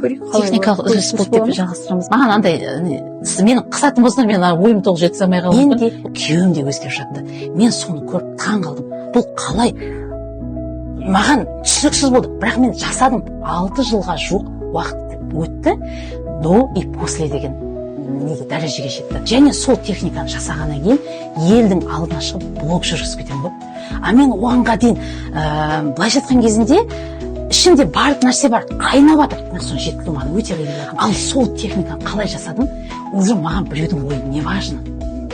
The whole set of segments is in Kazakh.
Көрейік, қалай Техникалық болады. үзіліс болды деп жалғастырамыз. Маған андай не, сіз мені қысатын болсаңыз, мен ана ойым толық жеткізе алмай қалуым мүмкін. Мен де, күйеуім де өзгеріп жатты. Мен соны көріп таң қалдым. Бұл қалай, маған түсініксіз болды, бірақ мен жасадым. 6 жылға жуық уақыт өтті, до и после деген неге, дәрежеге жетті. Және сол техниканы жасағаннан кейін елдің алдына шығып, блог жүргізіп кетемін ғой. А мен оғанға дейін былайша айтқан кезінде ішімде барлық нәрсе бар, қайнап жатыр, бірақ соны жеткізу маған өте қиын болатын. Ал сол техниканы қалай жасадым, уже маған біреудің ойы не важно.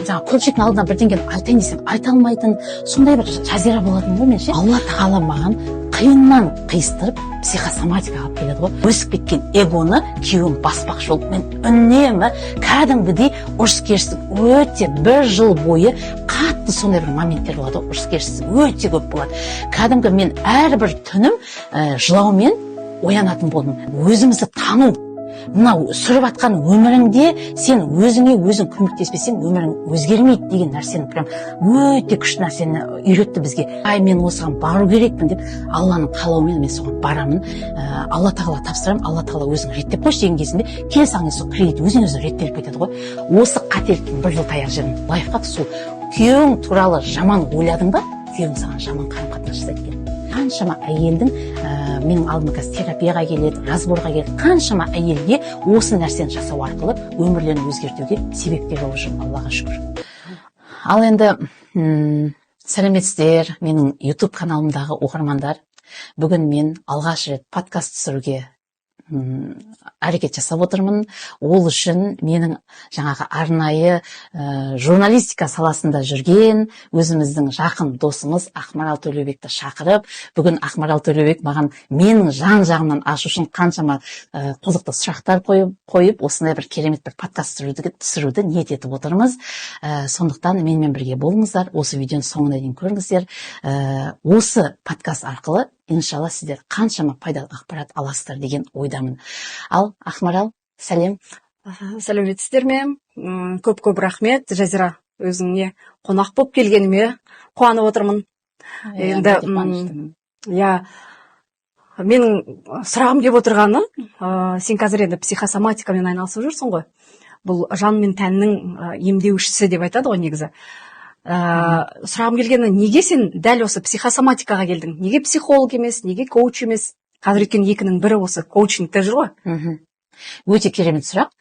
Жаңағы көпшіліктің алдына бірдеңені айтайын десем, айта алмайтын сондай бір жазира болатын ғой мен ше. Алла тағала маған қиыннан қиыстырып, психосоматикаға алып келеді ғой. Өсіп кеткен эгоны күйеуім баспақшы болып, мен үнемі кәдімгідей ұрыс керіс, өте бір жыл бойы қатты сондай бір моменттер болады ғой, ұрыс керіс өте көп болады. Кәдімгі мен әрбір түнім жылаумен оянатын болдым. Өзімізді тану, мынау сүріп жатқан өміріңде сен өзіңе өзің көмектеспесең, өмірің өзгермейді деген нәрсені, прям өте күшті нәрсені үйретті бізге. Ай, мен осыған бару керекпін деп, Алланың қалауымен мен соған барамын. Алла тағала тапсырамын, Алла тағала өзің реттеп қойшы деген кезінде, келе салған сол кредит өзінен өзі реттеліп кетеді ғой. Осы қателіктен бір жыл таяқ жедім. Лайфхак сол: күйеуің туралы жаман ойладың ба, күйеуің саған жаман қарым қатынас жасайды екен. Қаншама әйелдің менің алдыма қазір терапияға келеді, разборға келеді, қаншама әйелге осы нәрсені жасау арқылы өмірлерін өзгертуге себепкер болып жүрмін, Аллаға шүкір. Ал енді сәлеметсіздер, менің YouTube каналымдағы оқырмандар! Бүгін мен алғаш рет подкаст түсіруге әрекет жасап отырмын. Ол үшін менің жаңағы арнайы журналистика саласында жүрген өзіміздің жақын досымыз Ақмарал Төлеубекті шақырып, бүгін Ақмарал Төлеубек маған менің жан жағымнан ашу үшін қаншама қызықты сұрақтар қойып, осындай бір керемет бір подкаст түсіруді ниет етіп отырмыз. Сондықтан менімен бірге болыңыздар, осы видеоны соңына дейін көріңіздер. Осы подкаст арқылы, иншалла, сіздер қаншама пайдалы ақпарат аласыздар деген ойдамын. Ал, Ақмарал, сәлем! Сәлеметсіздер ме? Көп көп рахмет, Жазира, өзіңе қонақ болып келгеніме қуанып отырмын. Енді, Өте қуаныштымын. Иә, менің сұрағым келіп отырғаны, сен қазір енді психосоматикамен айналысып жүрсің ғой. Бұл жан мен тәннің емдеушісі деп айтады ғой негізі. Сұрағым келгені, неге сен дәл осы психосоматикаға келдің? Неге психолог емес, неге коуч емес? Қазір өйткені екінің бірі осы коучингте жүр ғой. Өте керемет сұрақ.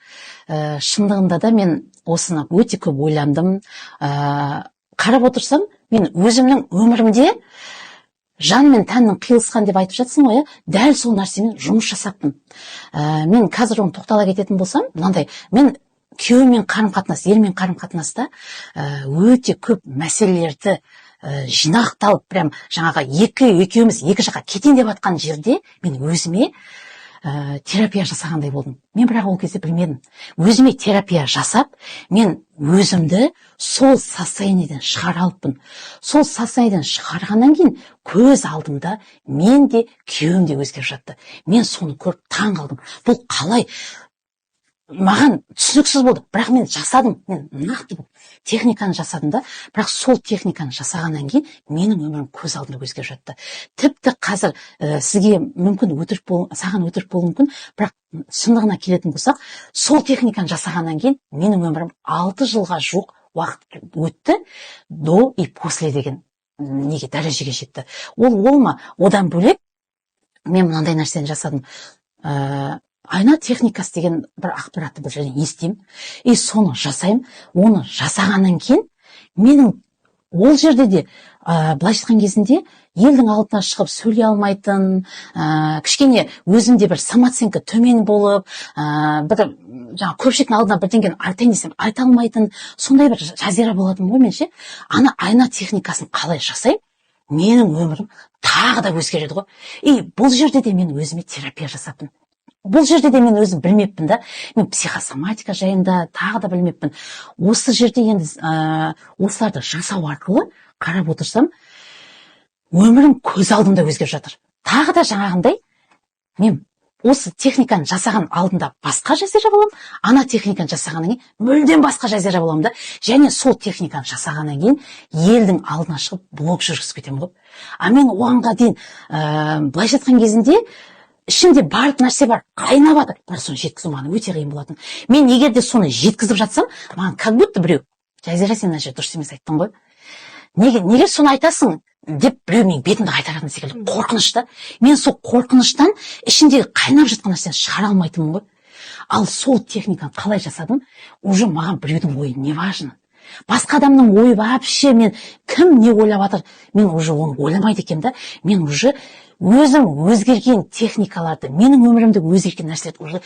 Шындығында да мен осыны өте көп ойландым. Қарап отырсам, мен өзімнің өмірімде жан мен тәннің қиылысқан деп айтып жатсың ғой, иә, дәл сол нәрсемен жұмыс жасаппын. Мен қазір оны тоқтала кететін болсам, мынандай: мен күйеуіммен қарым қатынас, ермен қарым қатынаста өте көп мәселелерді жинақталып, прям жаңағы екеуміз екі жаққа кетейін деп жатқан жерде мен өзіме терапия жасағандай болдым. Мен бірақ ол кезде білмедім. Өзіме терапия жасап, мен өзімді сол состояниеден шығара алыппын. Сол состояниеден шығарғаннан кейін көз алдымда мен де, күйеуім де өзгеріп жатты. Мен соны көріп таң қалдым. Бұл қалай, маған түсініксіз болды, бірақ мен жасадым. Мен нақты бір техниканы жасадым да, бірақ сол техниканы жасағаннан кейін менің өмірім көз алдымда өзгеріп жатты. Тіпті қазір сізге мүмкін өтірік бол, саған өтірік болуы мүмкін, бірақ шындығына келетін болсақ, сол техниканы жасағаннан кейін менің өмірім, 6 жылға жуық уақыт өтті, до и после деген неге, дәрежеге жетті. Ол ма, одан бөлек мен мынандай нәрсені жасадым. Айна техникасы деген бір ақпаратты бір жерден естимін и соны жасаймын. Оны жасағаннан кейін менің ол жерде де былайша айтқан кезінде елдің алдына шығып сөйлей алмайтын, кішкене өзімде бір самооценка төмен болып, бір жаңағы көпшіліктің алдына бірдеңені айтайын десем, айта алмайтын сондай бір жазира болатынмын ғой мен ше. Ана айна техникасын қалай жасаймын, менің өмірім тағы да өзгереді ғой. И бұл жерде де мен өзіме терапия жасаппын. Бұл жерде де мен өзім білмеппін да, мен психосоматика жайында тағы да білмеппін. Осы жерде енді осыларды жасау арқылы қарап отырсам, өмірім көз алдымда өзгеріп жатыр. Тағы да жаңағындай, мен осы техниканы жасаған алдында басқа жазира боламын, ана техниканы жасағаннан кейін мүлдем басқа жазира боламын да. Және сол техниканы жасағаннан кейін елдің алдына шығып, блог жүргізіп кетемін ғой. А мен оғанға дейін былайша айтқан кезінде Ішімде барлық нәрсе бар, қайнап жатыр, бірақ соны жеткізу маған өте қиын болатын. Мен егер де соны жеткізіп жатсам, маған как будто біреу: «Жазира, сен мына жерде дұрыс емес айттың ғой, неге соны айтасың?» – деп біреу менің бетімді қайтаратын секілді қорқыныш та. Мен сол қорқыныштан ішімдегі қайнап жатқан нәрсені шығара алмайтынмын ғой. Ал сол техниканы қалай жасадым? Уже маған біреудің ойы не важно, басқа адамның ойы вообще, мен кім не ойлап жатыр, мен уже оны ойламайды екенмін да. Мен уже өзім өзгерген техникаларды, менің өмірімді өзгерткен нәрселерді уже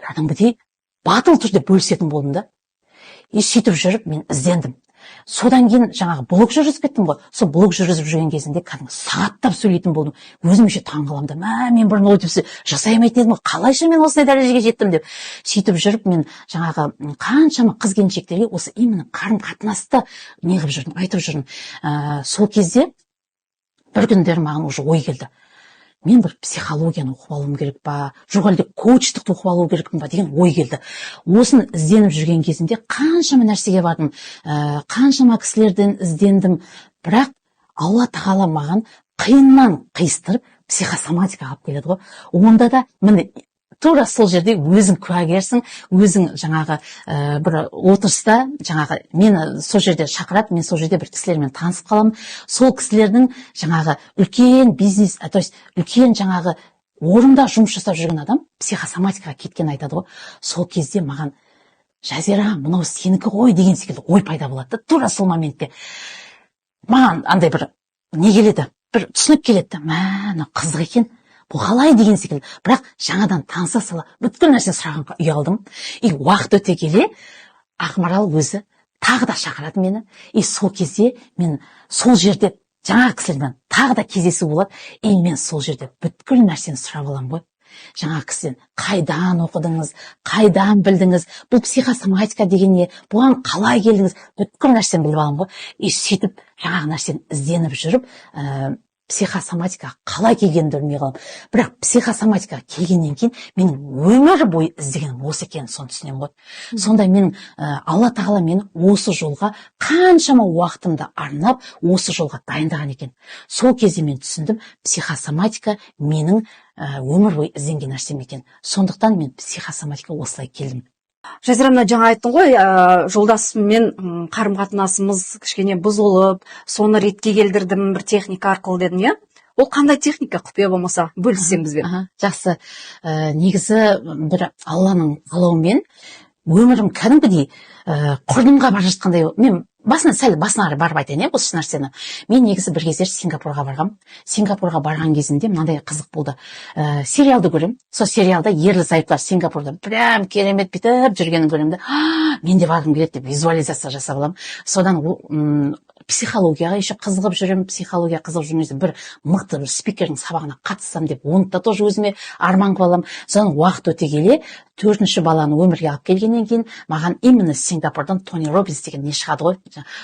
кәдімгідей батыл түрде бөлісетін болдым да. И сөйтіп жүріп мен іздендім. Содан кейін жаңағы блог жүргізіп кеттім ғой. Сол блог жүргізіп жүрген кезімде кәдімгі сағаттап сөйлейтін болдым. Өзімше таң қаламын да: «Мә, мен бұрын өйтіп жасай алмайтын едім ғой, қалайша мен осындай дәрежеге жеттім?» – деп. Сөйтіп жүріп мен жаңағы қаншама қыз келіншектерге осы именно қарым қатынасты не қылып жүрдім, айтып жүрдім. Сол кезде бір күндері маған уже ой келді: мен бір психологияны оқып алуым керек па, жоқ әлде коучтықты оқып алу керекпін ба деген ой келді. Осыны ізденіп жүрген кезімде қаншама нәрсеге бардым, қаншама кісілерден іздендім, бірақ Алла тағала маған қиыннан қиыстырып психосоматикаға алып келеді ғой. Онда да міне, тура сол жерде өзің куәгерсің. Өзің жаңағы бір отырыста жаңағы мені сол жерде шақырады. Мен сол жерде бір кісілермен танысып қаламын. Сол кісілердің жаңағы үлкен бизнес, то есть үлкен жаңағы орында жұмыс жасап жүрген адам психосоматикаға кеткенін айтады ғой. Сол кезде маған: «Жазира, мынау сенікі ғой», – деген секілді ой пайда болады да. Тура сол моментте маған андай бір не келеді, бір түсінік келеді да: «Мә, мынау қызық екен, бұл қалай?» – деген секілді. Бірақ жаңадан таныса сала бүткіл нәрсені сұрағанға ұялдым. И уақыт өте келе Ақмарал өзі тағы да шақырады мені. И сол кезде мен сол жерде жаңағы кісілермен тағы да кездесу болады. И мен сол жерде бүткіл нәрсені сұрап аламын ғой жаңағы кісіден: «Қайдан оқыдыңыз, қайдан білдіңіз, бұл психосоматика деген не, бұған қалай келдіңіз?» Бүткіл нәрсені біліп аламын ғой. И сөйтіп жаңағы нәрсені ізденіп жүріп, психосоматикаға қалай келгенімді білмей қаламын. Бірақ психосоматикаға келгеннен кейін менің өмір бойы іздегенім осы екенін соны түсінемін ғой. Сонда менің Алла тағала мені осы жолға қаншама уақытымды арнап, осы жолға дайындаған екен. Сол кезде мен түсіндім: психосоматика менің өмір бойы ізденген нәрсем екен. Сондықтан мен психосоматикаға осылай келдім. Жазира, мына жаңа айттың ғой, жолдасыммен қарым қатынасымыз кішкене бұзылып, соны ретке келтірдім бір техника арқылы дедің, иә? Ол қандай техника, құпия болмаса, бөліссең бізбен. Аха, жақсы. Негізі бір Алланың қалауымен өмірім кәдімгідей құрдымға бара жатқандай. Мен басына, сәл басына қарай барып айтайын, иә, осы нәрсені. Мен негізі бір кездері Сингапурға барғанмын. Сингапурға барған кезімде мынандай қызық болды. Сериалды көремін. Сол сериалда ерлі зайыптылар Сингапурда прям керемет бүйтіп жүргенін көремін да: «А, мен де барғым келеді», – деп визуализация жасап аламын. Содан психологияға еще қызығып жүремін. Психология қызығып жүрген кезде бір мықты бір спикердің сабағына қатыссам деп, оны да тоже өзіме арман қылып аламын. Содан уақыт өте келе төртінші баланы өмірге алып келгеннен кейін маған именно Сингапурдан Тони Робинс деген не шығады ғой.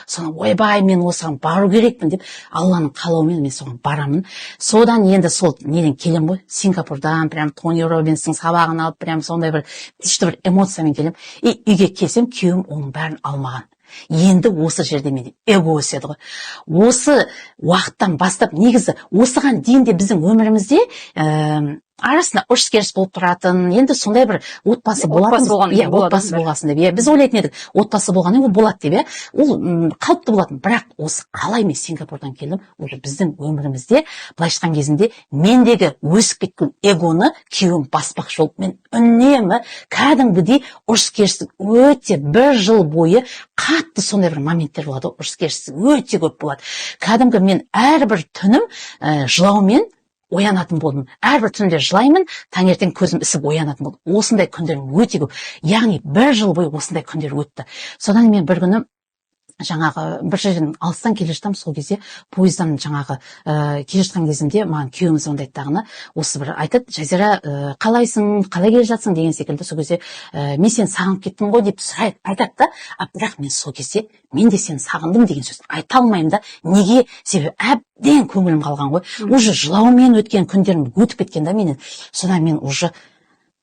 Соны: «Ойбай, мен осыған бару керекпін», – деп, Алланың қалауымен мен соған барамын. Содан енді сол неден келемін ғой, Сингапурдан, прям Тони Робинстің сабағын алып, прям сондай бір күшті бір эмоциямен келемін. И үйге келсем, күйеуім оның бәрін алмаған. Енді осы жерде менде эго өседі ғой. Осы уақыттан бастап, негізі осыған дейін де біздің өмірімізде арасында ұрыс керіс болып тұратын, енді сондай бір отбасы болатын. Отбасы болғаннан иә кейін болады отбасы бәрі. Болғасын деп, иә, біз ойлайтын едік, отбасы болғаннан кейін ол болады деп, иә, ол қалыпты болатын. Бірақ осы қалай мен Сингапурдан келдім, уже біздің өмірімізде, былайша айтқан кезінде, мендегі өсіп кеткен эгоны күйеуім баспақшы болып, мен үнемі кәдімгідей ұрыс керіс өте, бір жыл бойы қатты сондай бір моменттер болады ғой, ұрыс керіс өте көп болады. Кәдімгі мен әрбір түнім жылаумен оянатын болдым. Әрбір түнде жылаймын, таңертең көзім ісіп оянатын болдым. Осындай күндер өте көп, яғни бір жыл бойы осындай күндер өтті. Содан мен бір күні жаңағы бір жерден алыстан келе жатамын. Сол кезде пойыздан жаңағы келе жатқан кезімде маған күйеуім звондайды дағыны, осы бір айтады: «Жазира, қалайсың, қалай келе жатсың?» – деген секілді. Сол кезде «Мен сені сағынып кеттім ғой» деп сұрайды, айтады да. А бірақ мен сол кезде «Мен де сені сағындым» деген сөз айта алмаймын да. Неге? Себебі әбден көңілім қалған ғой, уже жылаумен өткен күндерім өтіп кеткен да менен. Содан мен уже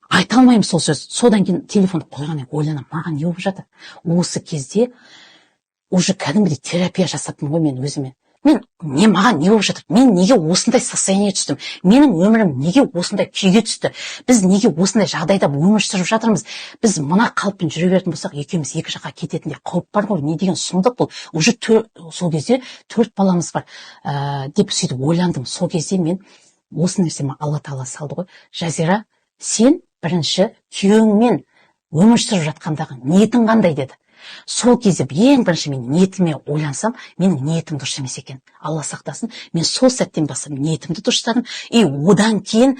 айта алмаймын сол сөз. Содан кейін телефонды қойғаннан кейін ойланамын: маған не болып жатыр? Осы кезде уже кәдімгідей терапия жасаппын ғой мен өзіме. Мен не, маған не болып жатыр? Мен неге осындай состояние ге түстім? Менің өмірім неге осындай күйге түсті? Біз неге осындай жағдайда өмір сүріп жатырмыз? Біз мына қалыппен жүре беретін болсақ, екеуміз екі жаққа кететіндей қауіп бар ғой. Не деген сұмдық бұл? Уже сол кезде төрт баламыз бар деп сөйтіп ойландым. Сол кезде мен осы нәрсе маған Алла Тағала салды ғой: «Жазира, сен бірінші күйеуіңмен өмір сүріп жатқандағы ниетің қандай?» – деді. Сол кезде ең бірінші мен ниетіме ойлансам, менің ниетім дұрыс емес екен, Алла сақтасын. Мен сол сәттен бастап ниетімді дұрыстадым. И одан кейін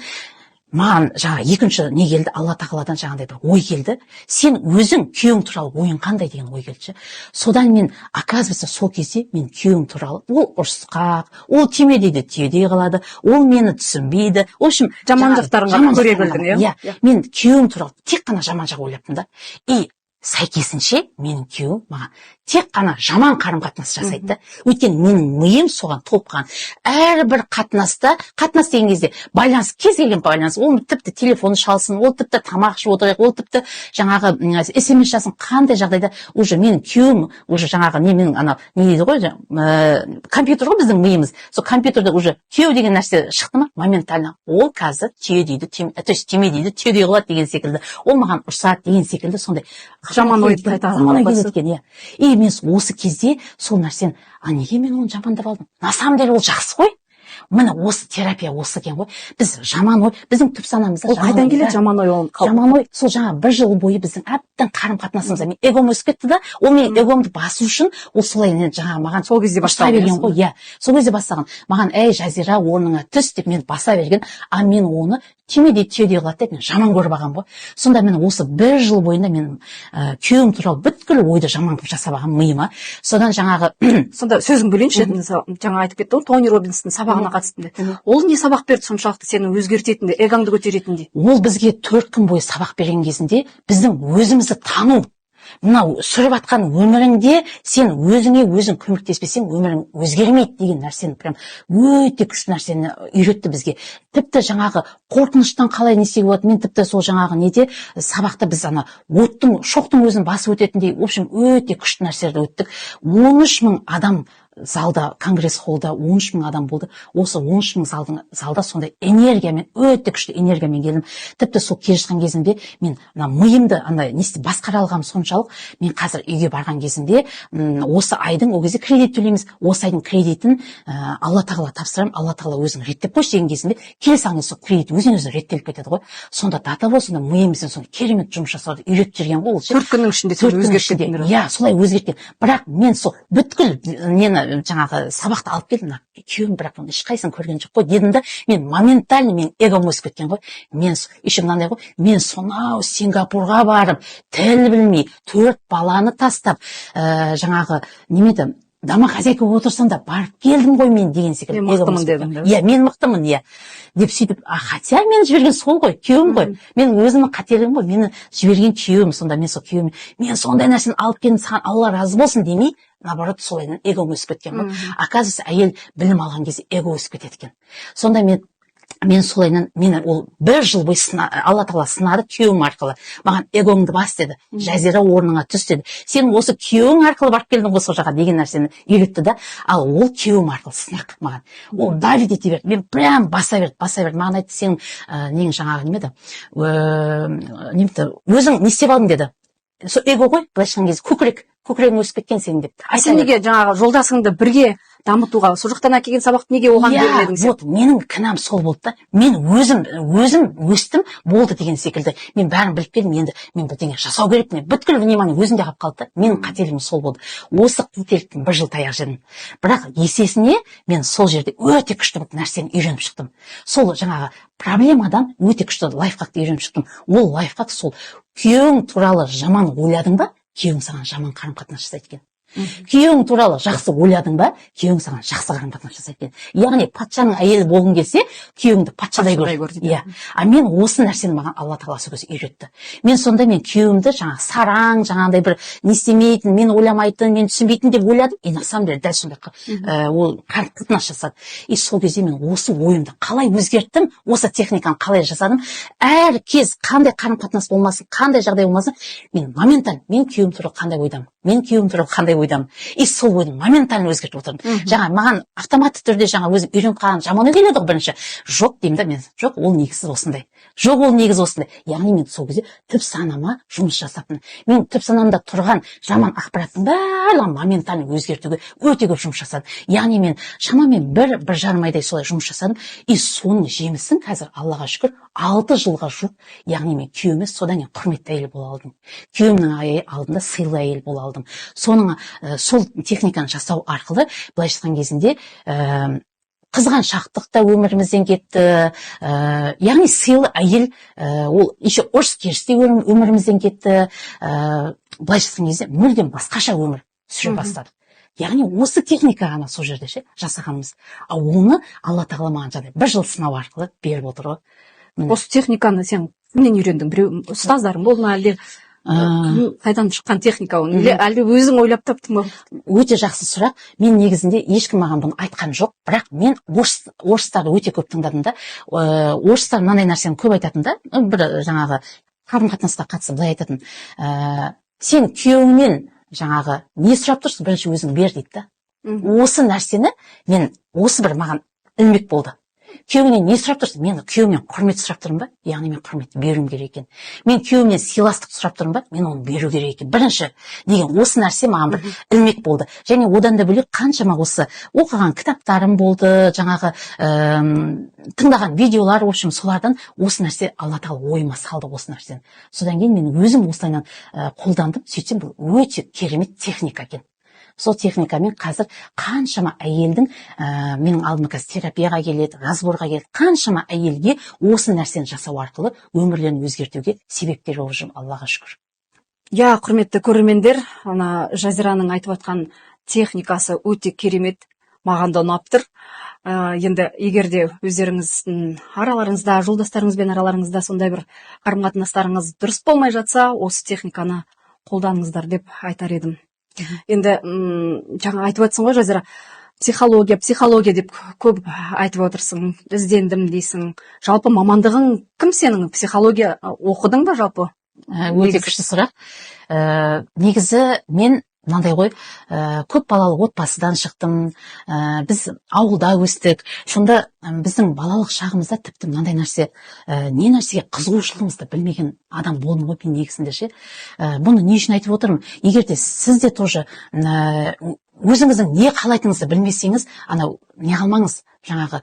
маған жаңа екінші не келді, Алла Тағаладан жаңағыдай бір ой келді: «Сен өзің күйеуің туралы ойың қандай?» – деген ой келді ше. Содан мен, оказывается, сол кезде мен күйеуім туралы: ол ұрысқақ, ол түймедейді түйедей қалады, ол мені түсінбейді, в общем, Жаман жаңағы жақтарын ғана жаман көре жақтарын білдің, ғана. иә? Иә, мен күйеуім туралы тек қана жаман жақ ойлаппын да. И сәйкесінше менің күйеуім маған тек қана жаман қарым қатынас жасайды да, өйткені менің миым соған толып қалған. Әрбір қатынаста, қатынас деген кезде байланыс, кез келген байланыс, ол тіпті телефон шалсын, ол тіпті тамақ ішіп отырайық, ол тіпті жаңағы СМС жазсын, қандай жағдайда уже менің күйеуім уже жаңағы не, менің анау не дейді ғой, компьютер ғой біздің миымыз, сол компьютерде уже күйеу деген нәрсе шықты ма, моментально ол қазір түйе дейді, то есть түйме дейді, түйедей қылады деген секілді, ол маған ұрсады деген секілді, сондай Жаман ой қайта жаман ой қалыптасып. келеді екен, иә. И мен осы кезде сол нәрсені: а неге мен оны жамандап алдым? На самом деле ол жақсы ғой. Міне, осы терапия осы екен ғой. Біз жаман ой, біздің түп санамызда Ол жаман қайдан ой, келеді да. жаман ой ол? Жаман ой сол жаңа бір жыл бойы біздің әбден қарым қатынасымызда мен эгом өсіп кетті да, ол менің эгомды басу үшін ол солай не, жаңағы маған Сол кезде ұрса басталды, берген иә, ғой, иә, сол кезде бастаған. Маған: «Әй, Жазира, орныңа түс», – деп мені баса берген. А мен оны түймедей түйедей қылады деп мен жаман көріп алғанмын ғой. Сонда мен осы бір жыл бойында мен күйеуім туралы бүткіл ойды жаман қылып жасап алғанмын миыма. Содан жаңағы Сонда сөзін бөлейінші, мысалы, жаңа айтып кетті ғой, Тони Робинстің сабағына қатыстым деп. Ол не сабақ берді соншалықты сені өзгертетіндей, эгоңды көтеретіндей? Ол бізге 4 күн бойы сабақ берген кезінде біздің өзімізді тану, мынау сүріп жатқан өміріңде сен өзіңе өзің көмектеспесең, өмірің өзгермейді деген нәрсені, прям өте күшті нәрсені үйретті бізге. Тіпті жаңағы қорқыныштан қалай не істеуге болады, мен тіпті сол жаңағы неде, сабақта біз ана оттың, шоқтың өзін басып өтетіндей, в общем, өте күшті нәрселерді өттік. 13 мың адам залда, конгресс холлда 13 мың адам болды. Осы 13 мың залдың, залда сондай энергиямен, өте күшті энергиямен келдім. Тіпті сол келе жатқан кезімде мен мына миымды андай не істеп басқара алғаным соншалық, мен қазір үйге барған кезімде осы айдың, ол кезде кредит төлейміз, осы айдың кредитін Алла Тағала тапсырамын, Алла Тағала өзің реттеп қойшы деген кезімде, келе салған кезде сол кредит өзінен өзі реттеліп кетеді ғой. Сонда до того сонда миымызбен сондай керемет жұмыс жасауды үйретіп жіберген ғой ол ше. 4 күннің ішінде сені 4 күннің өзгертіп ішінде кеттіңдер. Иә, солай өзгерткен. Бірақ мен сол бүткіл нені, жаңағы сабақты алып келдім, мына күйеуім бірақ бұны ешқайсысын көрген жоқ қой дедім да. Мен моментально, менің эгом өсіп кеткен ғой. Мен еще мынандай ғой, мен сонау Сингапурға барып, тіл білмей, төрт баланы тастап, жаңағы неме еді, домохозяйка болып отырсам да барып келдім ғой мен деген секілді. Мен Эгом мықтымын өсіп дедің кеткен. да? Иә, мен мықтымын, иә, деп сөйтіп. А хотя мені жіберген сол ғой, күйеуім ғой, менің өзімнің қателігім ғой, мені жіберген күйеуім. Сонда мен сол күйеуіме: «Мен сондай нәрсені алып келдім, саған Алла разы болсын», – демей, наоборот, солай эгом өсіп кеткен ғой. Оказывается, әйел білім алған кезде эго өсіп кетеді екен. Сонда мен солайынан мені ол бір жыл бойы Алла Тағала сынады күйеуім арқылы. Маған: «Эгоңды бас, – деді, – Жазира, орныңа түс, – деді, – сен осы күйеуің арқылы барып келдің ғой сол жаққа», – деген нәрсені үйретті да. Ал ол күйеуім арқылы сынақ маған, ол давить ете берді, мен прям баса берді, баса берді. Маған айтты: «Сенің нең, жаңағы неме еді, неме еді, өзің не істеп алдың?» – деді. Сол эго ғой, былайша айтқан кезде, көкірек, көкірегің өсіп кеткен сенің деп. А сен неге жаңағы жолдасыңды бірге дамытуға, сол жақтан әкелген сабақты неге оған Иә, бермедің сен? Вот менің кінәм сол болды да. Мен өзім өстім, болды деген секілді, мен бәрін біліп келдім, енді мен бірдеңе жасау керекпін. Бүткіл внимание өзімде қалып қалды да. Менің қателігім сол болды. Осы қателіктен бір жыл таяқ жедім, бірақ есесіне мен сол жерде өте күшті бір нәрсені үйреніп шықтым. Сол жаңағы проблемадан өте күшті лайфхакты үйреніп шықтым. Ол лайфхак сол: күйеуің туралы жаман ойладың ба, күйеуің саған жаман қарым қатынас жасайды екен. Күйеуің туралы жақсы ойладың ба, күйеуің саған жақсы қарым қатынас жасайды екен. Яғни патшаның әйелі болғың келсе, күйеуіңді патшадай көр. Патшадай көр дейді. Иә. А мен осы нәрсені маған Алла Тағала сол кезде үйретті. Мен сонда мен күйеуімді жаңағы сараң, жаңағыдай бір не істемейтін, мен ойламайтын, мен түсінбейтін деп ойладым. И на самом деле дәл сондай ол қарым қатынас жасады. И сол кезде мен осы ойымды қалай өзгерттім, осы техниканы қалай жасадым: әр кез қандай қарым қатынас болмасын, қандай жағдай болмасын, мен моментально мен күйеуім туралы қандай ойдамын. Мен күйеуім туралы қандай ойдамын? И сол ойды моментально өзгертіп отырдым. Жаңа маған автоматты түрде жаңа өзім үйреніп қалған жаман ой келеді ғой бірінші. Жоқ деймін да мен, жоқ, ол негізі осындай, жоқ, ол негізі осындай. Яғни мен сол кезде түп санама жұмыс жасаппын. Мен түп санамда тұрған жаман ақпараттың барлығын моментально өзгертуге өте көп жұмыс жасадым. Яғни мен шамамен 1-1,5 айдай солай жұмыс жасадым. И соның жемісін қазір, Аллаға шүкір, 6 жылға жуық, яғни мен күйеуіме содан кейін құрметті әйел бола алдым, күйеуімнің алдында сыйлы әйел бола алдым. Соның сол техниканы жасау арқылы, былайша айтқан кезінде, қызғаншақтық та өмірімізден кетті, яғни сыйлы әйел, ол еще ұрыс керіс те өмірімізден кетті. Былайша айтқан кезде, мүлдем басқаша өмір сүре бастадық. Яғни осы техника ғана сол жерде ше жасағанымыз, ал оны Алла тағала маған жаңағыдай бір жыл сынау арқылы беріп отыр ғой. Міне. Осы техниканы сен кімнен үйрендің? Біреу, ұстаздарың болды ма, әлде қайдан шыққан техника ол? Әлде өзің ойлап таптың ба? Өте жақсы сұрақ. Мен негізінде ешкім маған бұны айтқан жоқ, бірақ мен орыстарды өте көп тыңдадым да. Орыстар мынандай нәрсені көп айтатын да, бір жаңағы қарым қатынасқа қатысты былай айтатын: Сен күйеуіңнен жаңағы не сұрап тұрсың, бірінші өзің бер», — дейді да. Осы нәрсені мен, осы бір маған ілмек болды. Күйеуіңнен не сұрап тұрсың? Мен күйеуімнен құрмет сұрап тұрмын ба? Яғни мен құрметті беруім керек екен. Мен күйеуімнен сыйластық сұрап тұрмын ба? Мен оны беру керек екен бірінші деген осы нәрсе маған бір ілмек болды. Және одан да бөлек қаншама осы оқыған кітаптарым болды, жаңағы тыңдаған видеолар, в общем, солардан осы нәрсе, Алла тағала ойыма салды осы нәрсені. Содан кейін мен өзім осылайынан қолдандым. Сөйтсем, бұл өте керемет техника екен. Сол техникамен қазір қаншама әйелдің, менің алдыма қазір терапияға келеді, разборға келеді, қаншама әйелге осы нәрсені жасау арқылы өмірлерін өзгертуге себепкер болып жүрмін, Аллаға шүкір. Иә, құрметті көрермендер, ана Жазираның айтып жатқан техникасы өте керемет, маған да ұнап тұр. Енді егер де өздеріңіздің араларыңызда, жолдастарыңызбен араларыңызда сондай бір қарым қатынастарыңыз дұрыс болмай жатса, осы техниканы қолданыңыздар деп айтар едім. Енді жаңа айтып отырсың ғой, Жазира, психология, психология деп көп айтып отырсың, іздендім дейсің. Жалпы мамандығың кім сенің? Психология оқыдың ба жалпы? Өте Негізі. күшті сұрақ. Негізі мен мынандай ғой, көп балалы отбасыдан шықтым. Біз ауылда өстік. Сонда біздің балалық шағымызда тіпті мынандай нәрсе, не нәрсеге қызығушылығымызды білмеген адам болдым ғой мен негізінде ше. Бұны не үшін айтып отырмын? Егер де сіз де тоже өзіңіздің не қалайтыныңызды білмесеңіз, анау не қылмаңыз, жаңағы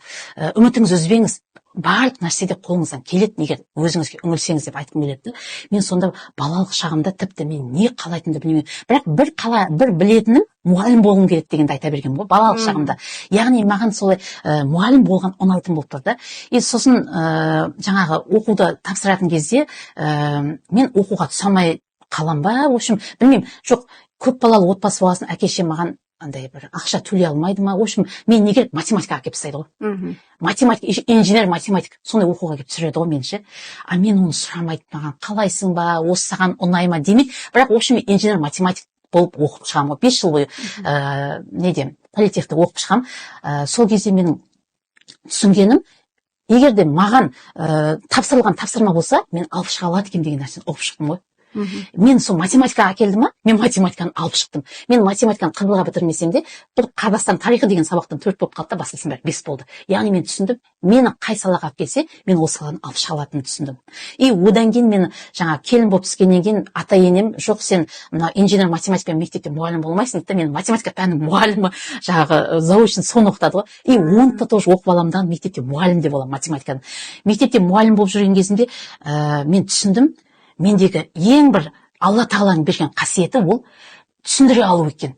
үмітіңізді үзбеңіз. Барлық нәрсе де қолыңыздан келеді, егер өзіңізге үңілсеңіз деп айтқым келеді да. Мен сонда балалық шағымда тіпті мен не қалайтынымды білмеймін, бірақ бір қала, бір білетінім, мұғалім болғым келеді дегенді айта бергенмін ғой балалық шағымда. Яғни маған солай мұғалім болған ұнайтын болып тұр да. И сосын жаңағы оқуды тапсыратын кезде мен оқуға түсе алмай қалам ба, в общем, білмеймін, жоқ, көп балалы отбасы болған соң, әке шешем маған андай бір ақша төлей алмайды ма, в общем, мен не керек, математикаға әкеліп тастайды ғой. Математика, инженер математик, сондай оқуға келіп түсіреді ғой мені ше. А мен оны сұрамайды, маған қалайсың ба, осы саған ұнай ма демейді. Бірақ, в общем, инженер математик болып оқып шығамын ғой 5 жыл бойы, неде, политехте оқып шығамын. Сол кезде менің түсінгенім, егер де маған тапсырылған тапсырма болса, мен алып шыға алады екенмін деген нәрсені ұғып шықтым ғой. Мен сол математикаға әкелді ма, мен математиканы алып шықтым. Мен математиканы қырбыға бітірмесем де, бір Қазақстан тарихы деген сабақтан 4 болып қалды да, басқасының бәрі 5 болды. Яғни мен түсіндім, мені қай салаға алып келсе, мен ол саланы алып шыға алатынымды түсіндім. И одан кейін мен жаңа келін болып түскеннен кейін ата енем: «Жоқ, сен мына инженер математика мектепте мұғалім болмайсың», — дейді да. Мен математика пәнінің мұғалімі, жаңағы заочно соны оқытады ғой. И оны да тоже оқып аламын да, мектепте мұғалім де боламын математикадан. Мектепте мұғалім болып жүрген кезімде мен түсіндім, мендегі ең бір Алла тағаланың берген қасиеті ол түсіндіре алу екен.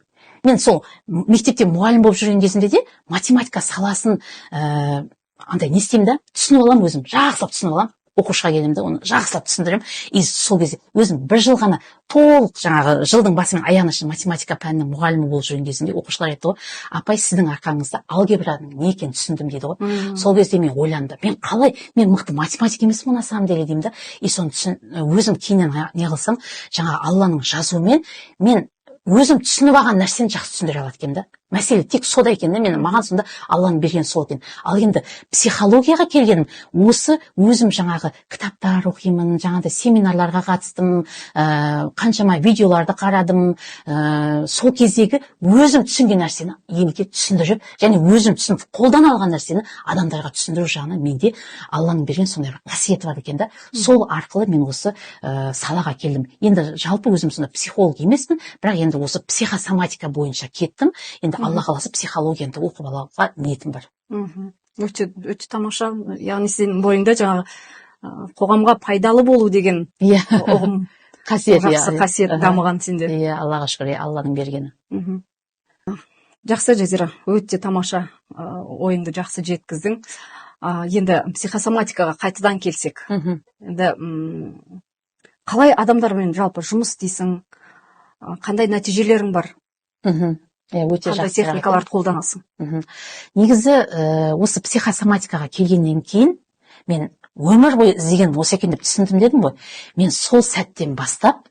Мен сол мектепте мұғалім болып жүрген кезімде де математика саласын андай не істеймін да, түсініп аламын, өзім жақсылап түсініп аламын. Оқушыға келемін да, оны жақсылап түсіндіремін. И сол кезде өзім бір жыл ғана, толық жаңағы жылдың басы мен аяғына шейін математика пәнінің мұғалімі болып жүрген кезімде оқушылар айтты ғой: «Апай, сіздің арқаңызда алгебраның не екенін түсіндім», — дейді ғой. Сол кезде мен ойландым: мен қалай, мен мықты математик емеспін ғой на самом деле деймін да. И соны түсін, өзім кейіннен не қылсам, жаңағы Алланың жазуымен мен өзім түсініп алған нәрсені жақсы түсіндіре алады екенмін да. Мәселе тек сода екен да. Мен, маған сонда Алланың берген сол екен. Ал енді психологияға келгенім, осы өзім жаңағы кітаптар оқимын, жаңағыдай семинарларға қатыстым, қаншама видеоларды қарадым. Сол кездегі өзім түсінген нәрсені елге түсіндіріп және өзім түсініп қолдана алған нәрсені адамдарға түсіндіру жағынан менде Алланың берген сондай бір қасиеті бар екен да. Сол арқылы мен осы салаға келдім. Енді жалпы өзім сондай психолог емеспін, бірақ енді осы психосоматика бойынша кеттім. Енді, Алла қаласа, психологияны да оқып алуға ниетім бар. Өте, өте тамаша. Яғни сенің бойыңда жаңағы қоғамға пайдалы болу деген ұғым, қасиет, иә. Жақсы қасиет дамыған сенде. Иә, Аллаға шүкір, иә, Алланың бергені. Жақсы, Жазира, өте тамаша, ойыңды жақсы жеткіздің. Енді психосоматикаға қайтадан келсек, енді қалай адамдармен жалпы жұмыс істейсің? Қандай нәтижелерің бар? Иә, өте Қандай жақсы сұрақ екен. техникаларды қолданасың? Негізі осы психосоматикаға келгеннен кейін мен өмір бойы іздеген осы екен деп түсіндім дедім ғой. Мен сол сәттен бастап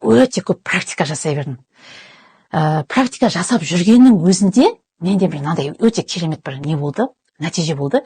өте көп практика жасай бердім. Практика жасап жүргеннің өзінде менде бір мынандай өте керемет бір не болды, нәтиже болды.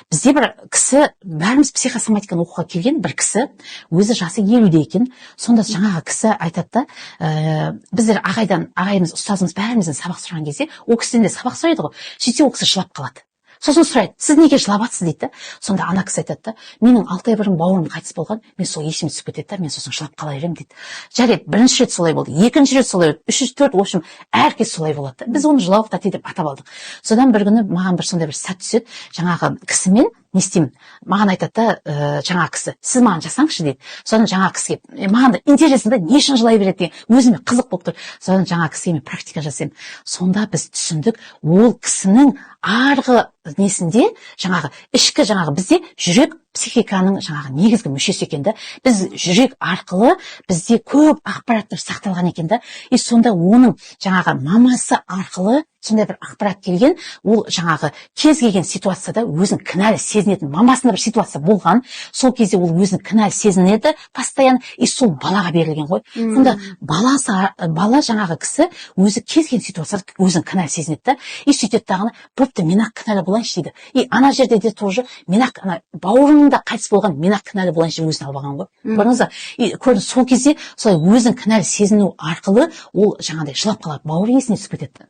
Бізде бір кісі, бәріміз психосоматиканы оқуға келген бір кісі, өзі жасы 50-де екен. Сонда жаңағы кісі айтады да, біздер ағайдан, ағайымыз, ұстазымыз бәрімізден сабақ сұраған кезде, ол кісіден де сабақ сұрайды ғой. Сөйтсе, ол кісі жылап қалады. Сосын сұрайды: «Сіз неге жылап жатсыз?» – дейді да. Сонда ана кісі айтады да: «Менің 6 ай бұрын бауырым қайтыс болған, мен сол есіме түсіп кетеді да, мен сосын жылап қала беремін», – дейді. Жарайды, бірінші рет солай болды, екінші рет солай болды, үшінші, төрт, в общем, әркез солай болады да. Біз оны жылауық тәте деп атап алдық. Содан бір күні маған бір сондай бір сәт түседі, жаңағы кісімен не істеймін. Маған айтады да, жаңағы кісі: «Сіз маған жасаңызшы», – дейді. Содан жаңағы кісіге, маған да интересно да, не үшін жылай береді деген, өзіме қызық болып тұр. Содан жаңағы кісіге мен практика жасаймын. Сонда біз түсіндік, ол кісінің арғы несінде жаңағы ішкі, жаңағы бізде жүрек психиканың жаңағы негізгі мүшесі екен да. Біз жүрек арқылы бізде көп ақпараттар сақталған екен да. И сонда оның жаңағы мамасы арқылы сондай бір ақпарат келген. Ол жаңағы кез келген ситуацияда өзін кінәлі сезінетін, мамасында бір ситуация болған, сол кезде ол өзін кінәлі сезінеді постоянно, и сол балаға берілген ғой. Сонда баласы, бала, жаңағы кісі өзі кез келген ситуацияда өзін кінәлі сезінеді да. И сөйтеді дағыны: «Бопты, мен ақ кінәлі болайыншы», – дейді. И ана жерде де тоже мен ақ, ана бауырының да қайтыс болған, мен ақ кінәлі болайыншы деп өзін алып алған ғой. Көрдіңіз ба? И көрдіңіз, сол кезде солай өзін кінәлі сезіну арқылы ол жаңағыдай жылап қалады, бауыры есіне түсіп кетеді.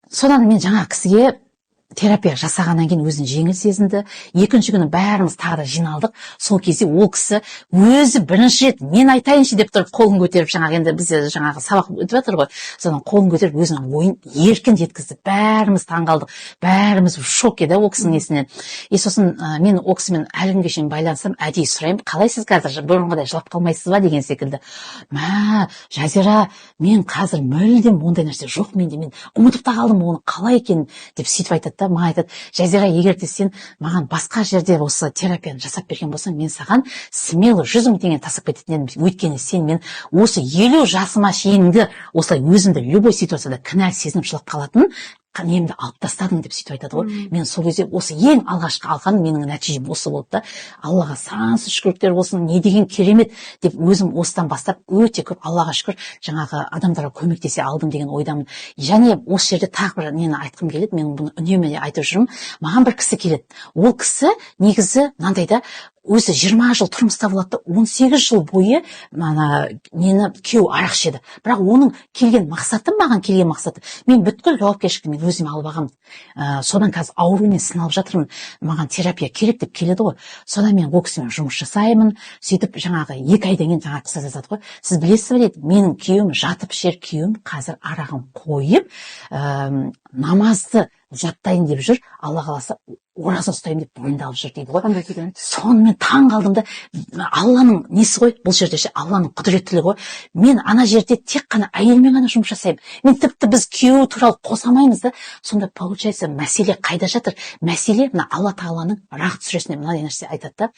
Содан мен жаңағы кісіге терапия жасағаннан кейін өзін жеңіл сезінді. Екінші күні бәріміз тағы да жиналдық. Сол кезде ол кісі өзі бірінші рет «мен айтайыншы» деп тұрып қолын көтеріп, жаңағы енді бізде жаңағы сабақ өтіп жатыр ғой, содан қолын көтеріп өзінің ойын еркін жеткізді. Бәріміз таңғалдық, бәріміз в шоке да ол кісінің несінен. И сосын мен ол кісімен әлі күнге шейін байланысамын, әдейі сұраймын: «Қалайсыз қазір, бұрынғыдай жылап қалмайсыз ба?» – деген секілді. «Мә, Жазира, мен қазір мүлдем ондай нәрсе жоқ менде, мен ұмытып та қалдым оны қалай екенін», – деп сөйтіп айтады да. Маған айтады: «Жазира, егер де сен маған басқа жерде осы терапияны жасап берген болсаң, мен саған смело 100 000 теңге тастап кететін едім, өйткені сен мен осы 50 жасыма шейінгі осылай өзімді любой ситуацияда кінәлі сезініп жылап қалатын немді алып тастадың», – деп сөйтіп айтады ғой. Мен сол кезде осы ең алғашқы алған менің нәтижем осы болды да. Аллаға сансыз шүкірліктер болсын, не деген керемет деп өзім осыдан бастап өте көп, Аллаға шүкір, жаңағы адамдарға көмектесе алдым деген ойдамын. Және осы жерде тағы бір нені айтқым келеді, мен бұны үнемі айтып жүрмін. Маған бір кісі келеді. Ол кісі негізі мынандай да, өзі 20 жыл тұрмыста болады да, 18 жыл бойы ана нені, күйеуі арақ ішеді. Бірақ оның келген мақсаты, маған келген мақсаты: «Мен бүткіл жауапкершілікті мен өзіме алып алғанмын, содан қазір аурумен сыналып жатырмын, маған терапия керек», – деп келеді ғой. Содан мен ол кісімен жұмыс жасаймын. Сөйтіп жаңағы 2 айдан кейін жаңағы кісі жазады ғой: «Сіз білесіз бе, – дейді, – менің күйеуім жатып ішер күйеуім қазір арағын қойып, намазды жаттайын деп жүр, Алла қаласа, ораза ұстаймын деп мойындалып жүр», – дейді ғой. Қандай керемет! Сонымен таң қалдым да. Алланың несі ғой бұл жерде ше, Алланың құдіреттілігі ғой. Мен ана жерде тек қана әйелмен ғана жұмыс жасаймын, мен тіпті біз күйеуі туралы қоса алмаймыз да. Сонда получается, мәселе қайда жатыр? Мәселе мына Алла Тағаланың Рағд сүресінде мынандай нәрсе айтады да: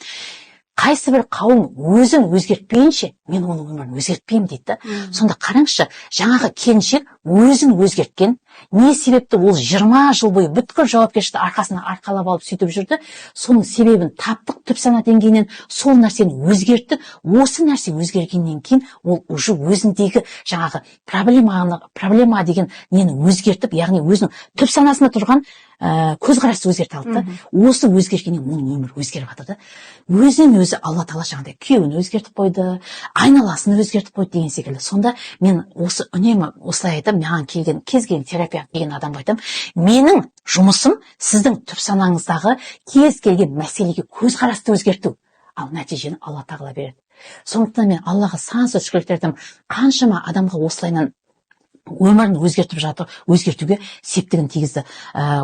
Қайсы бір қауым өзін өзгертпейінше, мен оның өмірін өзгертпеймін», – дейді да. Сонда қараңызшы, жаңағы келіншек өзін өзгерткен. Не себепті ол 20 жыл бойы бүткіл жауапкершілікті арқасына арқалап алып, сөйтіп жүрді? Соның себебін таптық түп сана деңгейінен, сол нәрсені өзгерттік. Осы нәрсе өзгергеннен кейін ол уже өзіндегі жаңағы проблеманы, проблема деген нені өзгертіп, яғни өзінің түп санасында тұрған көзқарасты өзгерте алды да. Осы өзгергеннен оның өмірі өзгеріп жатыр да. Өзінен өзі Алла Тағала жаңағыдай күйеуін өзгертіп қойды, айналасын өзгертіп қойды деген секілді. Сонда мен осы үнемі осылай айтамын, маған келген кез келген терапия келген адамға айтамын: менің жұмысым – сіздің түп санаңыздағы кез келген мәселеге көзқарасты өзгерту, ал нәтижені Алла Тағала береді. Сондықтан мен Аллаға сансыз шүкірліктер айтамын, қаншама адамға осылайынан өмірін өзгертіп жатыр, өзгертуге септігін тигізді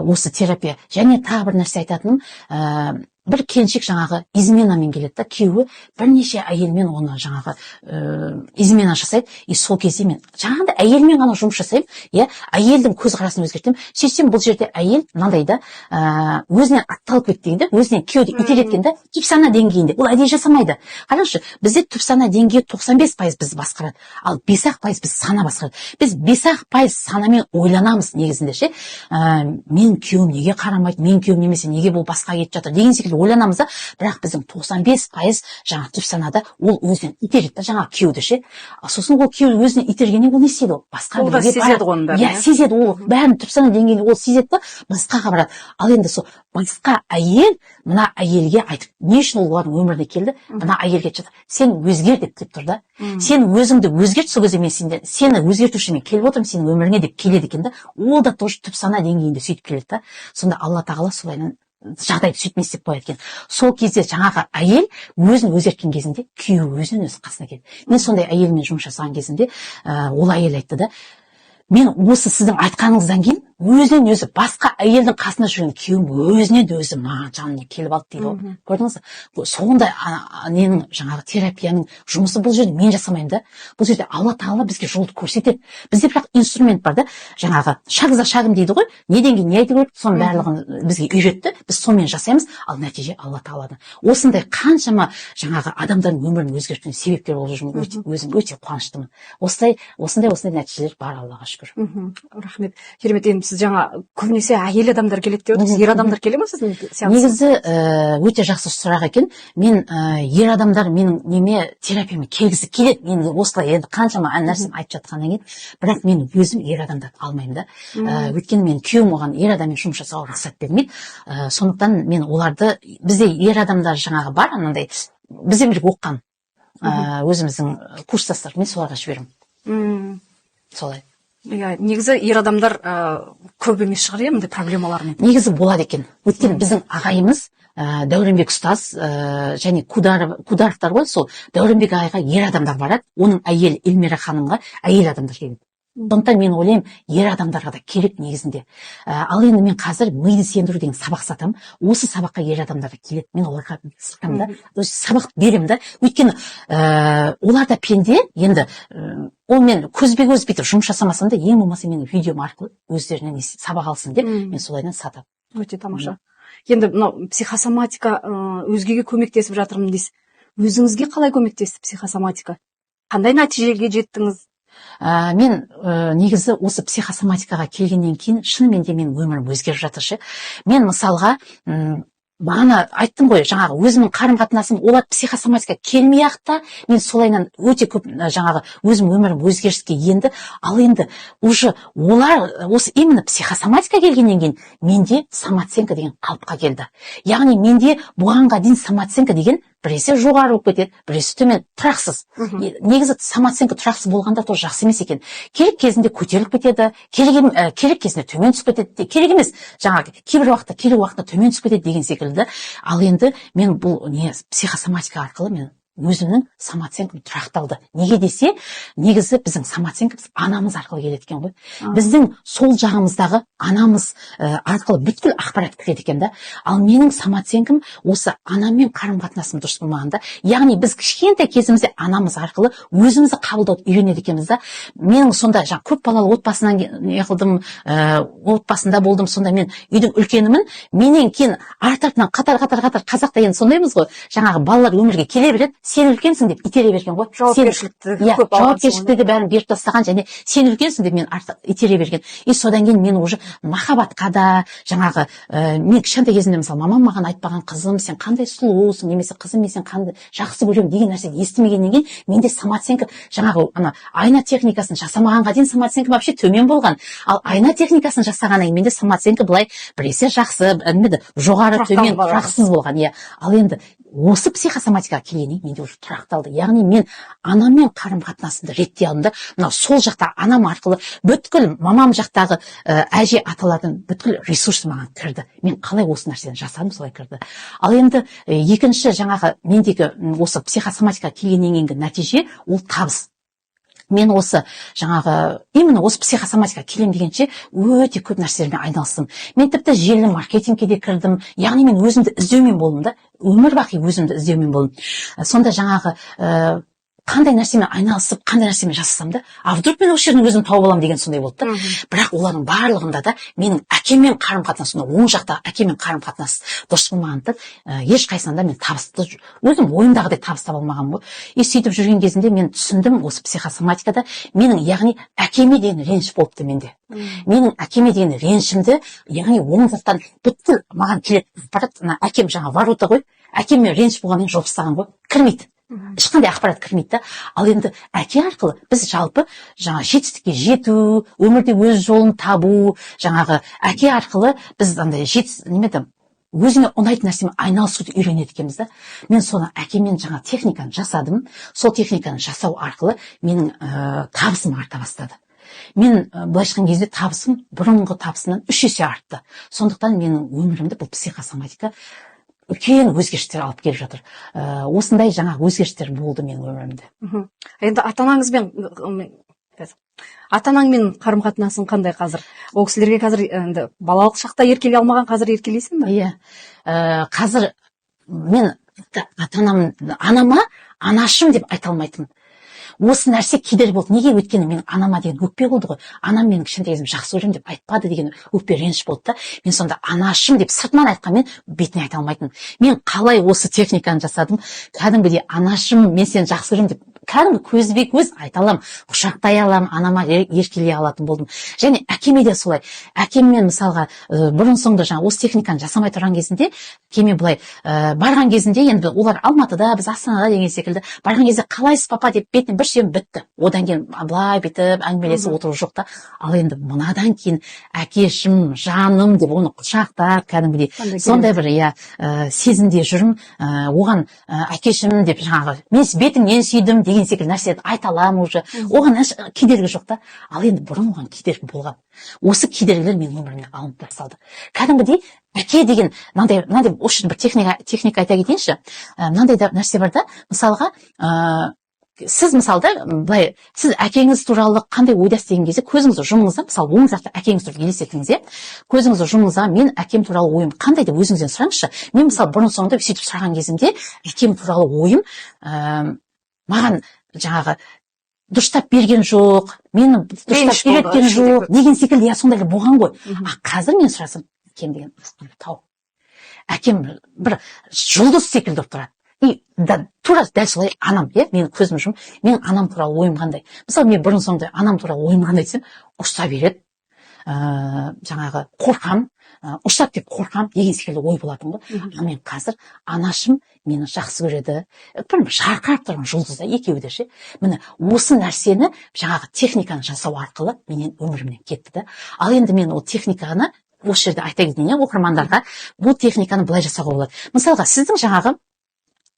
осы терапия. Және тағы бір нәрсе айтатыным, бір келіншек жаңағы изменамен келеді да, күйеуі бірнеше әйелмен оны жаңағы измена жасайды. И сол кезде мен жаңағыдай әйелмен ғана жұмыс жасаймын, иә, әйелдің көзқарасын өзгертемін. Сөйтсем, бұл жерде әйел мынандай да, өзінен атталып кетті дейді, өзінен күйеуді итереді екен да. Түп сана деңгейінде ол әдейі жасамайды. Қараңызшы, бізде түп сана деңгейі 95% бізді басқарады, ал 5-ақ пайыз біз сана басқарады. Біз 5-ақ пайыз санамен ойланамыз негізінде ше. Мен күйеуім неге қарамайды, мен күйеуім немесе неге бұл басқа кетіп жатыр деген секілді ойланамыз да. Бірақ біздің 95% жаңағы түп санада ол өзінен итереді да жаңағы күйеуді ше. А сосын ол күйеуі өзінен итергеннен ол не істейді? Ол басқа Ол да біреуге сезеді барады. ғой оның бәрін, Иә. иә? Сезеді ол бәрін, түп сана деңгейінде ол сезеді да, басқаға барады. Ал енді сол басқа әйел мына әйелге айтып, не үшін ол олардың өміріне келді? Мына әйелге айтып жатыр: «Сен өзгер», – деп келіп тұр да. «Сен өзіңді өзгерт, сол кезде мен сенден, сені өзгертуші мен келіп отырмын сенің өміріңе», – деп келеді екен да. Ол да тоже түп сана деңгейінде сөйтіп келеді да. Сонда Алла Тағала солайынан жағдайды сөйтіп не істеп қояды екен. Сол кезде жаңағы әйел өзін өзгерткен кезінде күйеуі өзінен өзі қасына келді. Мен сондай әйелмен жұмыс жасаған кезімде ол әйел айтты да: «Мен осы сіздің айтқаныңыздан кейін өзінен өзі басқа әйелдің қасында жүрген күйеуім өзінен өзі маған жанына келіп алды», – дейді ғой. Көрдіңіз бе, сондай ненің, жаңағы терапияның жұмысы. Бұл жерде мен жасамаймын да, бұл жерде Алла Тағала бізге жолды көрсетеді. Бізде бірақ инструмент бар да, жаңағы шаг за шагом дейді ғой, неден кейін не айту керек, соның барлығын бізге үйретті, біз сонымен жасаймыз, ал нәтиже Алла Тағаладан. Осындай қаншама жаңағы адамдардың өмірін өзгертуіне себепкер болып жүрмін, өте, өзім өте қуаныштымын. Осылай осындай нәтижелер бар, Аллаға шүкір. Рахмет, керемет. Енді сіз жаңа көбінесе әйел адамдар келеді деп отырсыз, ер адамдар келе ма сіздің сеансыңызға? Негізі өте жақсы сұрақ екен. Мен ер адамдар менің неме, терапияма келгісі келеді. Мен осылай енді қаншама нәрсені айтып жатқаннан кейін, бірақ мен өзім ер адамдарды алмаймын да. Өйткені мен күйеуім оған ер адаммен жұмыс жасауға рұқсат бермейді. Сондықтан мен оларды, бізде ер адамдар жаңағы бар, анандай бізбен бірге оқыған өзіміздің курстастар, мен соларға жіберемін. Солай. Иә, негізі ер адамдар көп емес шығар, иә, мындай проблемалармен? Негізі болады екен, өйткені біздің ағайымыз Дәуренбек ұстаз және Кударовтар ғой, сол Дәуренбек ағайға ер адамдар барады, оның әйелі Эльмира ханымға әйел адамдар келеді. Сондықтан мен ойлаймын, ер адамдарға да керек негізінде. Ал енді мен қазір миды сендіру деген сабақ сатамын. Осы сабаққа ер адамдар да келеді, мен оларға сатамын да, то есть сабақ беремін да. Өйткені олар да пенде енді. Ол мен көзбе көз бүйтіп жұмыс жасамасам да, ең болмаса менің видеом арқылы өздеріне сабақ алсын деп мен солайдан сатамын. Өте тамаша. Енді мынау психосоматика, өзгеге көмектесіп жатырмын дейсіз, өзіңізге қалай көмектесті психосоматика, қандай нәтижеге жеттіңіз? Мен негізі осы психосоматикаға келгеннен кейін шынымен де менің өмірім өзгеріп жатыр ше. Мен мысалға бағана айттым ғой, жаңағы өзімнің қарым қатынасым, олар психосоматика келмей ақ та мен солайынан өте көп жаңағы өзім өмірім өзгеріске енді. Ал енді уже олар осы именно психосоматика келгеннен кейін менде самооценка деген қалыпқа келді. Яғни менде бұғанға дейін самооценка деген біресе жоғары болып кетеді, біресе төмен, тұрақсыз. Негізі самооценка тұрақсыз болғанда тоже жақсы емес екен. Керек кезінде көтеріліп кетеді, керек кезінде төмен түсіп кетеді, керек емес жаңағы кейбір уақытта, керек уақытта төмен түсіп кетеді деген секілді. Ал енді мен бұл не, психосоматика арқылы мен Өзімнің самооценкам тұрақталды. Неге десе, негізі біздің самооценкамыз анамыз арқылы келеді екен ғой. Біздің сол жағымыздағы анамыз арқылы бүткіл ақпарат кіреді екен да. Ал менің самооценкам осы анаммен қарым қатынасым дұрыс болмаған да. Яғни біз кішкентай кезімізде анамыз арқылы өзімізді қабылдауды үйренеді екенбіз да. Менің сонда жаңағы көп балалы отбасынан не қылдым, отбасында болдым. Сонда мен үйдің үлкенімін. Менен кейін арт артынан қатар, қатар, қатар, қазақта енді сондаймыз ғой, жаңағы балалар өмірге келе береді, сен үлкенсің деп итере берген ғой. Жауапкершілікті иә, көп алғансың ғой. Жауапкершілікті де бәрін беріп тастаған және сен үлкенсің деп мен итере берген. И содан кейін мен уже махаббатқа да жаңағы мен кішкентай кезімде, мысалы, мамам маған айтпаған: «Қызым, сен қандай сұлусың» немесе «Қызым, мен сені қандай жақсы көремін» деген нәрсені естімегеннен кейін менде самооценка жаңағы ана айна техникасын жасамағанға дейін самооценка вообще төмен болған. Ал айна техникасын жасағаннан кейін менде самооценка былай біресе жақсы, неме еді, жоғары, Тұрақталып төмен, барады. тұрақсыз болған, иә. Ал енді осы психосоматикаға келгеннен кейін менде уже тұрақталды. Яғни мен анаммен қарым қатынасымды реттей алдым да. Мынау сол жақта анам арқылы бүткіл мамам жақтағы әже, аталардың бүткіл ресурсы маған кірді. Мен қалай осы нәрсені жасадым, солай кірді. Ал енді екінші жаңағы мендегі осы психосоматикаға келгеннен кейінгі нәтиже ол табыс. Мен осы жаңағы именно осы психосоматикаға келемін дегенше өте көп нәрселермен айналыстым. Мен тіпті желі маркетингке де кірдім. Яғни мен өзімді іздеумен болдым да, өмір бақи өзімді іздеумен болдым. Сонда жаңағы қандай нәрсемен айналысып, қандай нәрсемен жасасам да, а вдруг мен осы жерден өзім тауып аламын деген сондай болды да. Бірақ олардың барлығында да менің әкеммен қарым қатынас, оң жақта әкеммен қарым қатынас дұрыс болмағандықтан, ешқайсысынан да мен табысты өзім ойымдағыдай табыс таба алмағанмын ғой. И сөйтіп жүрген кезімде мен түсіндім, осы психосоматикада менің, яғни, әкеме деген реніш болыпты менде. Менің әкеме деген ренішімді, яғни оң жақтан бүткіл маған келетін ақпарат, мына әкем жаңа ворота ғой, әкеммен реніш болғаннан кейін жауып тастаған ғой, кірмейді, ешқандай ақпарат кірмейді да. Ал енді әке арқылы біз жалпы жаңа жетістікке жету, өмірде өз жолын табу, жаңағы әке арқылы біз андай неме еді, өзіңе ұнайтын нәрсемен айналысуды үйренеді екенбіз да. Мен соны әкеммен жаңа техниканы жасадым. Сол техниканы жасау арқылы менің табысым арта бастады. Мен былайша айтқан кезде табысым бұрынғы табысымнан 3 есе артты. Сондықтан менің өмірімді бұл психосоматика үлкен өзгерістер алып келіп жатыр. Осындай жаңа өзгерістер болды менің өмірімде. Енді ата анаңызбен, ата анаңмен қарым қатынасың қандай қазір? Ол кісілерге қазір енді балалық шақта еркелей алмаған, қазір еркелейсің ба? Иә, қазір мен ата анам, анама «анашым» деп айта алмайтынмын. Осы нәрсе кедергі болды. Неге? Өйткені менің анама деген өкпе болды ғой. Анам мені кішкентай кезімде жақсы көремін деп айтпады деген өкпе, реніш болды да. Мен сонда «анашым» деп сыртынан айтқанмен, бетіне айта алмайтынмын. Мен қалай осы техниканы жасадым, кәдімгідей «Анашым, мен сені жақсы көремін» деп кәдімгі көзбе көз айта аламын, құшақтай аламын, анама еркелей алатын болдым. Және әкеме де солай. Әкеммен, мысалға, бұрын соңды жаңа осы техниканы жасамай тұрған кезінде әкеме былай барған кезінде, енді олар Алматыда, біз Астанада деген секілді, барған кезде «Қалайсыз, папа?» деп бетінен бір сүйем, бітті. Одан кейін былай бүйтіп әңгімелесіп отыру жоқ та. Ал енді мынадан кейін «Әкешім, жаным» деп оны құшақтап, кәдімгідей Қандай. сондай бір, иә, сезімде жүрмін. Оған «Әкешім» деп, жаңағы мен бетіңнен сүйдім деген секілді нәрселерді айта аламын уже. Оған еш кедергі жоқ та. Ал енді бұрын оған кедергі болған. Осы кедергілер менің өмірімнен алынып тасталды. Кәдімгідей әке деген мынандай осы жерде бір техника айта кетейінші. Мынандай да нәрсе бар да. Мысалға, сіз, мысалы да, былай, сіз әкеңіз туралы қандай ойдасыз деген кезде көзіңізді жұмыңыз да, мысалы, оң жақта әкеңіз туралы елестетіңіз, иә. Көзіңізді жұмыңыз да, «Мен әкем туралы ойым қандай?» деп өзіңізден сұраңызшы. Мен, мысалы, бұрын соңды сөйтіп сұраған кезімде әкем туралы ойым маған жаңағы дұрыстап берген жоқ, мені дұрыстап Реніш болды, үйреткен ішінде жоқ көп. деген секілді, иә, сондайлар болған ғой. А қазір мен сұрасам, әкем деген асқар тау, әкем бір жұлдыз секілді болып тұрады. И да, тура дәл солай анам, иә. Менің көзім жұмып, менің анам туралы ойым қандай? Мысалы, мен бұрын соңды анам туралы ойым қандай десем, ұрса береді, жаңағы қорқам, ұрсады деп қорқам деген секілді ой болатын ғой. Ал мен қазір анашым мені жақсы көреді, бір жарқырап тұрған жұлдыз да екеуі де ше. Міне, осы нәрсені жаңағы техниканы жасау арқылы менен, өмірімнен кетті да. Ал енді мен ол техниканы осы жерде айта кетейін, иә, оқырмандарға. Бұл техниканы былай жасауға болады. Мысалға, сіздің жаңағы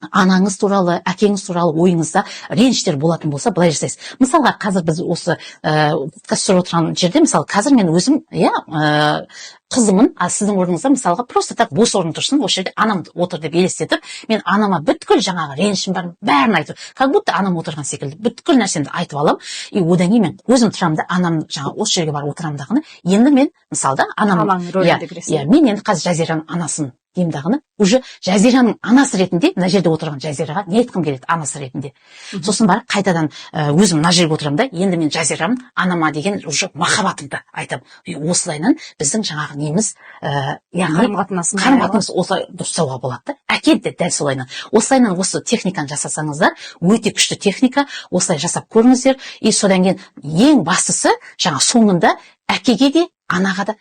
Анаңыз туралы, әкеңіз туралы ойыңызда реніштер болатын болса, былай жасайсыз. Мысалға, қазір біз осы подкаст түсіріп отырған жерде, мысалы, қазір мен өзім, иә, қызымын, а сіздің орныңызда, мысалға, просто так бос орын тұрсын, осы жерде анам отыр деп елестетіп, мен анама бүткіл жаңағы ренішім бар, бәрін айтып, как будто анам отырған секілді бүткіл нәрсемді айтып аламын. И одан кейін мен өзім тұрамын да, анам жаңағы осы жерге барып отырамын дағыны, енді мен, мысалы да, анам Анаң рөлінде кіресің. Иә, мен енді қазір Жазираның анасымын деймін дағыны, уже Жазираның анасы ретінде мына жерде отырған Жазираға не айтқым келеді анасы ретінде? Сосын барып қайтадан өзім мына жерге отырамын да, енді мен Жазирамын, анама деген уже махаббатымды айтамын. И осылайынан біздің жаңағы неміз, яғни қарым қатынасың. Қарым қатынас осылай дұрыстауға болады да. Әке де дәл солайынан, осылайынан. Осы техниканы жасасаңыздар, өте күшті техника, осылай жасап көріңіздер. И содан кейін ең бастысы, жаңа соңында әкеге де, анаға да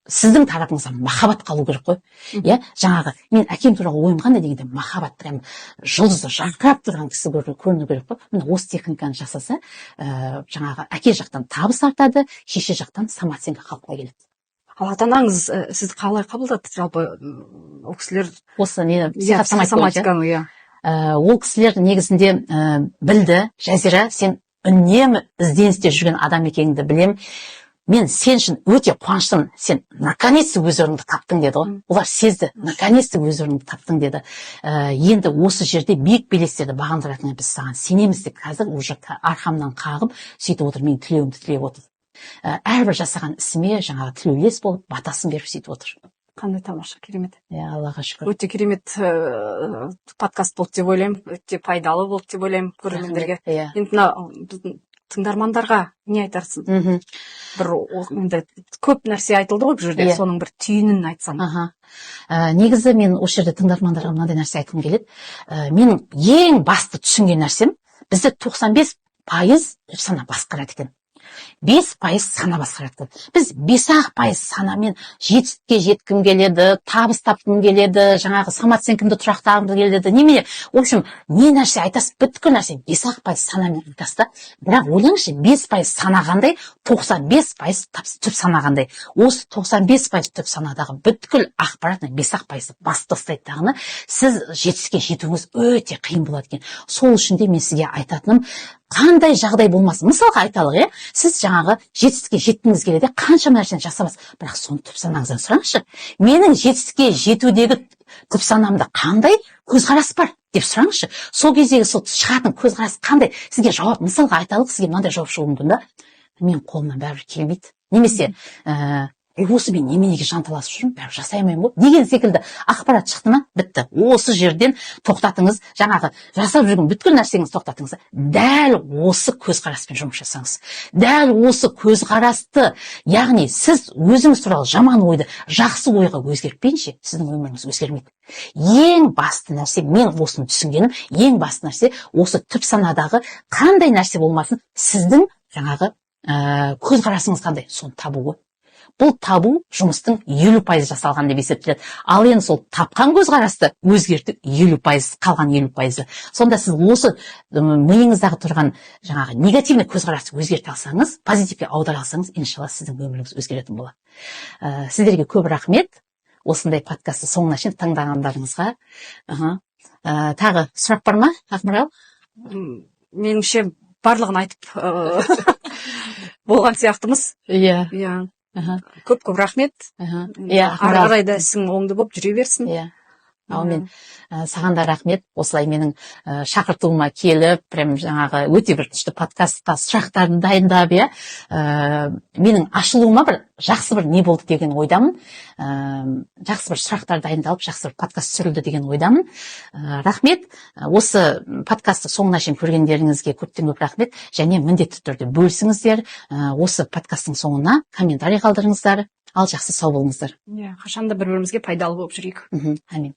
сіздің тарапыңыздан махаббат қалу керек қой, иә. Жаңағы мен әкем туралы ойым қандай дегенде, махаббат, прям жұлдызы жарқырап тұрған кісі көріну керек қой. Міне, осы техниканы жасаса, жаңағы әке жақтан табыс артады, шеше жақтан самооценка қалыпқа келеді. Ал ата анаңыз сізді қалай қабылдады жалпы, ол кісілер? Осы не? Иә. Психосоматика бойынша. Психосоматиканы, иә. Ол кісілер негізінде білді: «Жазира, сен үнемі ізденісте жүрген адам екеніңді білем, мен сен үшін өте қуаныштымын, сен наконец то өз орныңды таптың», — деді ғой. Олар сезді: «Наконец то өз орныңды таптың», — деді. «Енді осы жерде биік белестерді бағындыратыныңа біз саған сенеміз», — деп қазір уже арқамнан қағып сөйтіп отыр, менің тілеуімді тілеп отыр. Әрбір жасаған ісіме жаңағы тілеулес болып, батасын беріп сөйтіп отыр. Қандай тамаша, керемет! Иә, Аллаға шүкір. Өте керемет подкаст болды деп ойлаймын, өте пайдалы болды деп ойлаймын көрермендерге. Енді мына біздің тыңдармандарға не айтарсың? Бір енді көп нәрсе айтылды ғой бұл жерде, соның бір түйінін айтсаң. Аха. Негізі мен осы жерде тыңдармандарға мынандай нәрсе айтқым келеді. Менің ең басты түсінген нәрсем: бізді 95% сана басқарады екен, 5% сана басқарады екен. Біз 5-ақ пайыз санамен жетістікке жеткім келеді, табыс тапқым келеді, жаңағы самооценкамды тұрақтағым келеді, немене, в общем, не нәрсе айтасыз, бүткіл нәрсе 5-ақ пайыз санамен айтасыз да. Бірақ ойлаңызшы, 5% сана қандай, 95% түп сана қандай? Осы 95% түп санадағы бүткіл ақпарат 5-ақ пайызды басып тастайды дағыны, сіз жетістікке жетуіңіз өте қиын болады екен. Сол үшін де мен сізге айтатыным: қандай жағдай болмасын, мысалға айталық, иә, сіз жаңағы жетістікке жеткіңіз келеді, қаншама нәрсені жасап, бірақ соны түп санаңыздан сұраңызшы: менің жетістікке жетудегі түп санамда қандай көзқарас бар деп сұраңызшы. Сол кездегі сол шығатын көзқарас қандай сізге жауап? Мысалға айталық, сізге мынандай жауап шығуы мүмкін да: «Менің қолымнан бәрібір келмейді» немесе «Осы мен неменеге жанталасып жүрмін, бәрібір жасай алмаймын ғой» деген секілді ақпарат шықты ма, бітті, осы жерден тоқтатыңыз, жаңағы жасап жүрген бүткіл нәрсеңізді тоқтатыңыз. Дәл осы көзқараспен жұмыс жасаңыз, дәл осы көзқарасты, яғни сіз өзіңіз туралы жаман ойды жақсы ойға өзгертпейінше, сіздің өміріңіз өзгермейді. Ең басты нәрсе, мен осыны түсінгенім, ең басты нәрсе осы түп санадағы қандай нәрсе болмасын, сіздің жаңағы көзқарасыңыз қандай, соны табу ғой. Бұл табу жұмыстың 50% жасалған деп есептеледі. Ал енді сол тапқан көзқарасты өзгерту 50%, қалған 50%-ы. Сонда сіз осы миыңыздағы тұрған жаңағы негативный көзқарасты өзгерте алсаңыз, позитивке аудара алсаңыз, иншалла, сіздің өміріңіз өзгеретін болады. Сіздерге көп рахмет осындай подкастты соңына шейін тыңдағандарыңызға. Аха. Тағы сұрақ бар ма, Ақмарал? Меніңше, барлығын айтып болған сияқтымыз. Иә. Көп көп рахмет. Иә, Ары Ақмарал. қарай да ісің оңды болып жүре берсін. Иә, әумин. Саған да рахмет, осылай менің шақыртуыма келіп, прям жаңағы өте бір күшті подкастқа сұрақтарды дайындап, иә, менің ашылуыма бір жақсы бір не болды деген ойдамын. Жақсы бір сұрақтар дайындалып, жақсы бір подкаст түсірілді деген ойдамын. Рахмет. Осы подкастты соңына шейін көргендеріңізге көптен көп рахмет және міндетті түрде бөлісіңіздер. Осы подкасттың соңына комментарий қалдырыңыздар. Ал жақсы, сау болыңыздар. Иә, қашанда бір бірімізге пайдалы болып жүрейік. Әмин.